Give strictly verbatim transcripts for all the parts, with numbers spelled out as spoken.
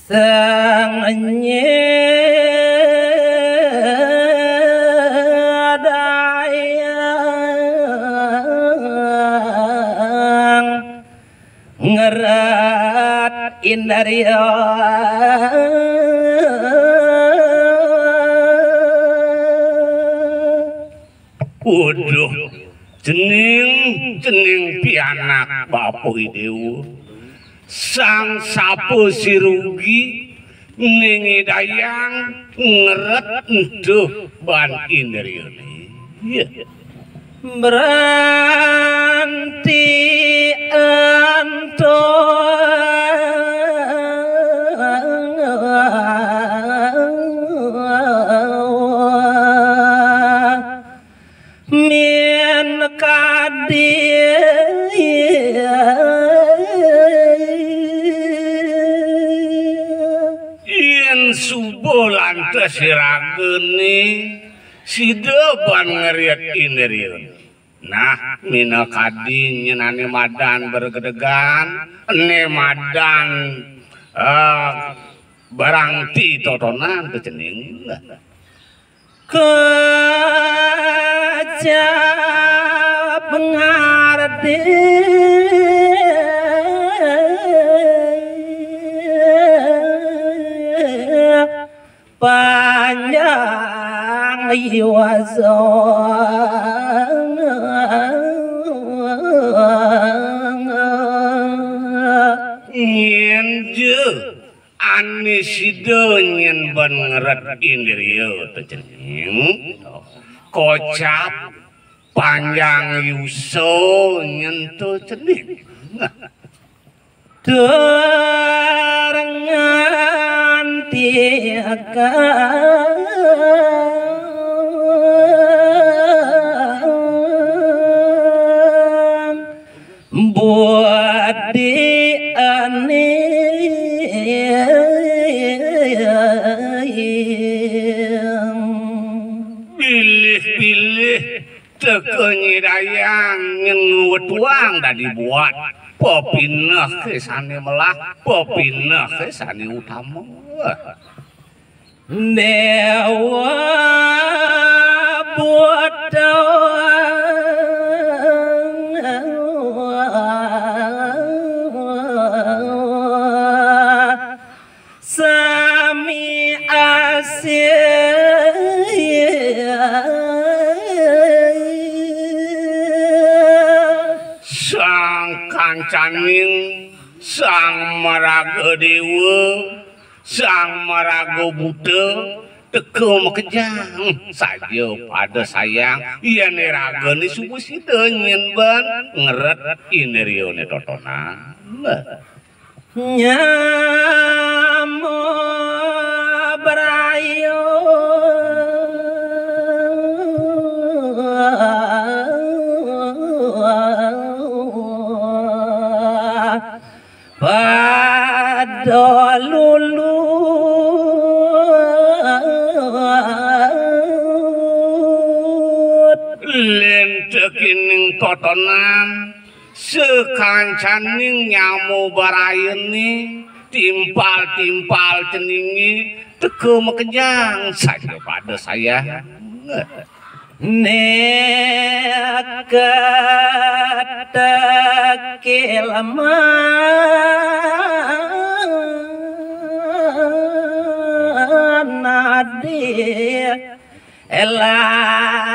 Sang nyidayang ngerat indria. Waduh, cening, cening pianak Bapak Idewa. Sang sapa sirugi ning nyidayang ngeret entuh ban indriane. Iya. Beranti anto min kadi. Yen suba lantas iragane sida ban ngeriet indrian. Nah, minakadi nyenane madan bergedegan, ene madan, eh, barangti totonan kecening. Kecap ngardi panjang yuasa. Nyen je ane sida nyen ban ngeret indria to cening. Kocap panjang yusa nyen to cening. Tur ngantikan budi ane bilih-bilih teka nyidayang nyen wetuang dadi buat pepineh ke sane melah, pepineh ke sane utama. Dewa Buta sami asih. Sang kancaning, sang maraga dewa, sang maraga buta, teka makejang saja pada sayang, yen iragane suba sida nyen ban ngeret indriane totonan. Nyama brayu pada lulut. Lentekining totonan, sakancaning nyama brayune, timpal-timpal ceninge, teka makejang saja pada sayang. Neket kekileman adi elang.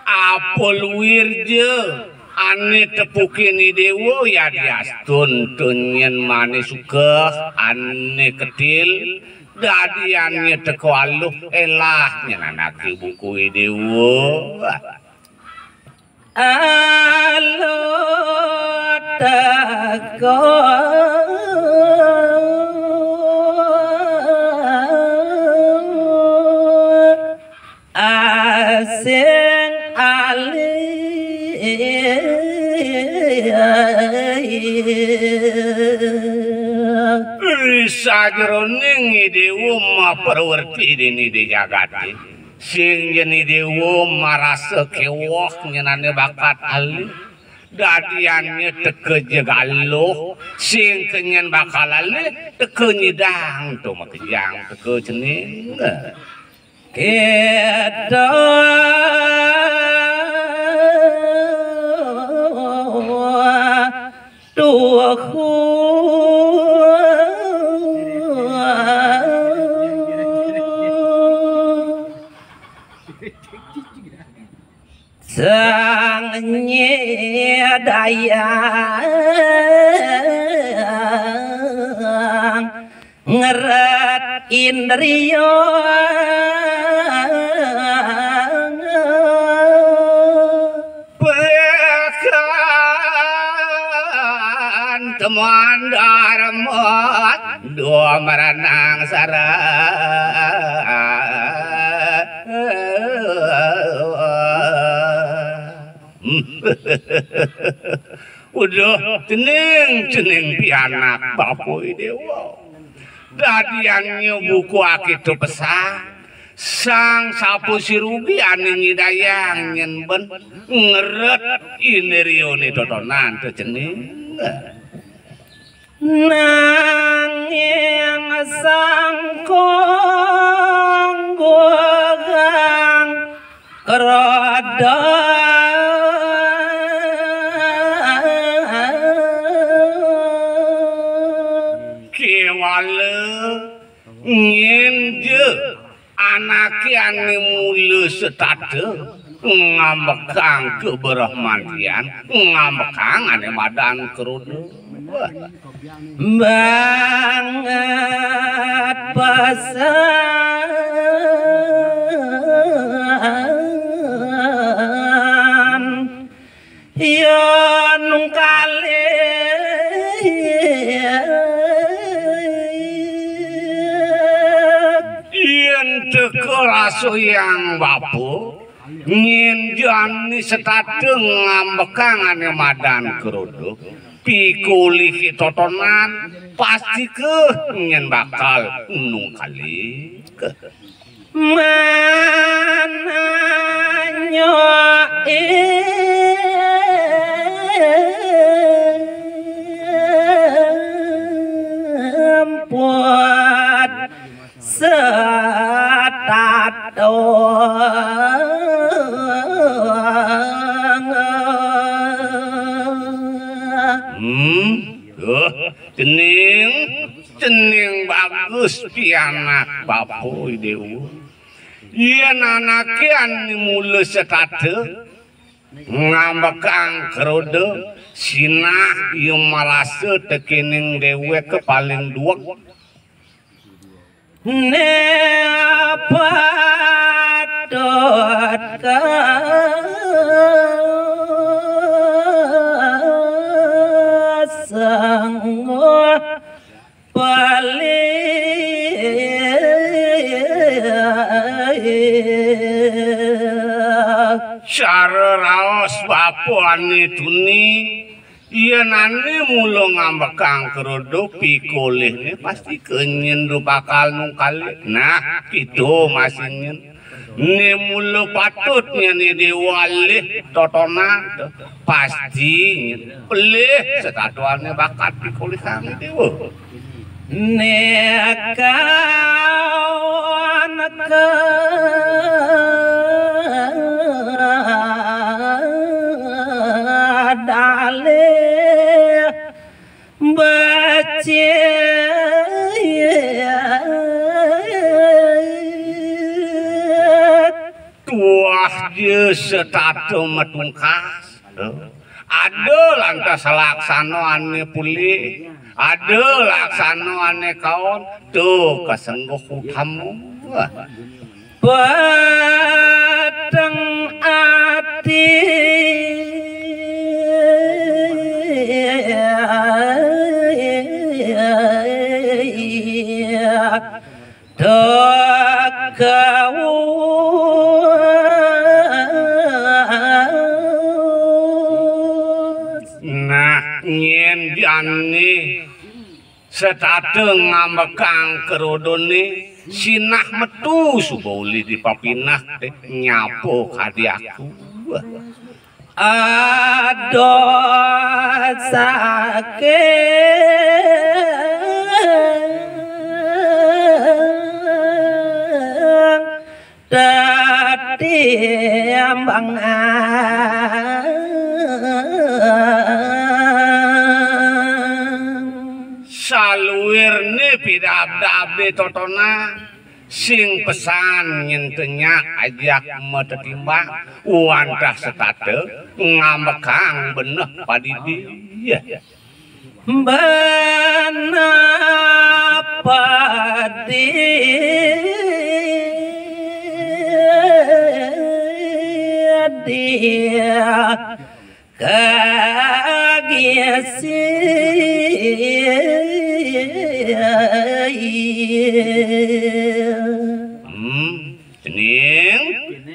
Apa luirja ane tepukin I Dewa, yadiastun to nyen mane sukeh ane ketil, dadi ane teka aluh elah nyenanake buku I Dewa. Aluh teka asing alih. Ri sajeroning Idéwa maperwerti déning Idé Jagaté. Sing yén Idéwa marasa kéweh nyén ané bakat alih. Dadiannya teka jeg aluh, sing kenyén bakal alih, teka nyidang to makejang, teka cening. Kéto tuhu. Sang nyidayang ngeret indria. Pekan teman darmat dua meranang sara. Uduh, cening-cening pianak Bapa Idéwa. Dadiannya buku akéto pesan. Sang sapa sirugi ané nyidayang nyén ben ngeret indriané totonan to cening. Nanging sangkong gugang krada kéwala nginja anaké ané mula setata ngambekang kabrahmantian, ngambekang ané madan krada. Banget pesan. Yén kalih. Yén teka rasa Hyang Bapa, nginjani setata ngambekang ané madan krada, pikolih totonan, pastika nyén bakal nungkalik. Mananya imput setata. Hmm, duh, cening, cening bagus pianak Bapa Idéwa. Yén anaké ané mula setata ngambekang krada, sinah ia marasa tekéning déwék paling duweg. Né patut kasengguh pelih. Cara raos bapané tuni, yén ané mula ngambekang krada pikolihné pasti kenyén bakal nungkalik. Nah, kéto masih nyén. Né mula patut nyén Idéwa alih totonan to. Pasti nyén. Pelih setata ané bakat pikolihang Idéwa. Né kaon kadalih becik. Tuah ja setata matungkas. Ada lantas laksana ané pelih, ada laksana ané kaon, to kasengguh utama. Peteng ati. Ane setata ngambekang kerodoné, sinah metu suba uli di papinah té nyapa kadi aku. Aduh, sakit tetimbang. Saluirné pidabdabé totonan, sing pesan nyén té nyak ajak matetimbang, wantah setata ngambekang beneh padidi. Ya. Beneh padidi. Kagisi. Hmm, cening,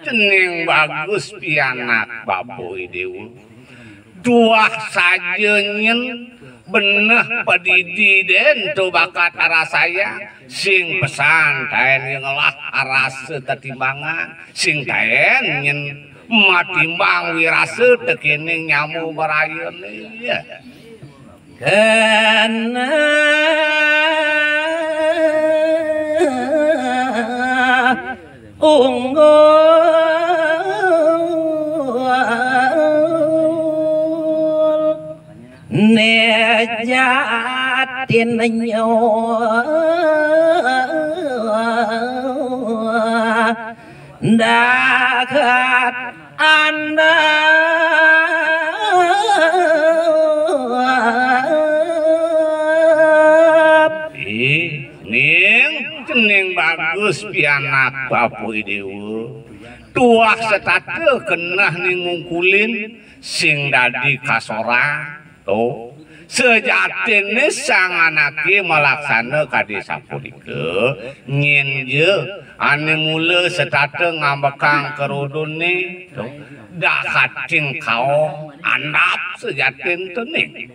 cening bagus pianak Bapa Idéwa. Tuah saja nyén beneh padidi dén to bakat arasayang, sing pesan taén ngelah arasa tetimbangan, sing taén nyén matimbang wirasa tekéning nyama barayané. Kena unggul nejatin nyawa dahat andap. Ih, ning, cening bagus pianak Bapa Idéwa. Tuah setata keneh ning ngungkulin sing dadi kasoran. To, sejatiné sang anaké malaksana kadi sapunika, nyén ja ané mula setata ngambekang kerodoné, to, dahating kaon andap sejatin to ning.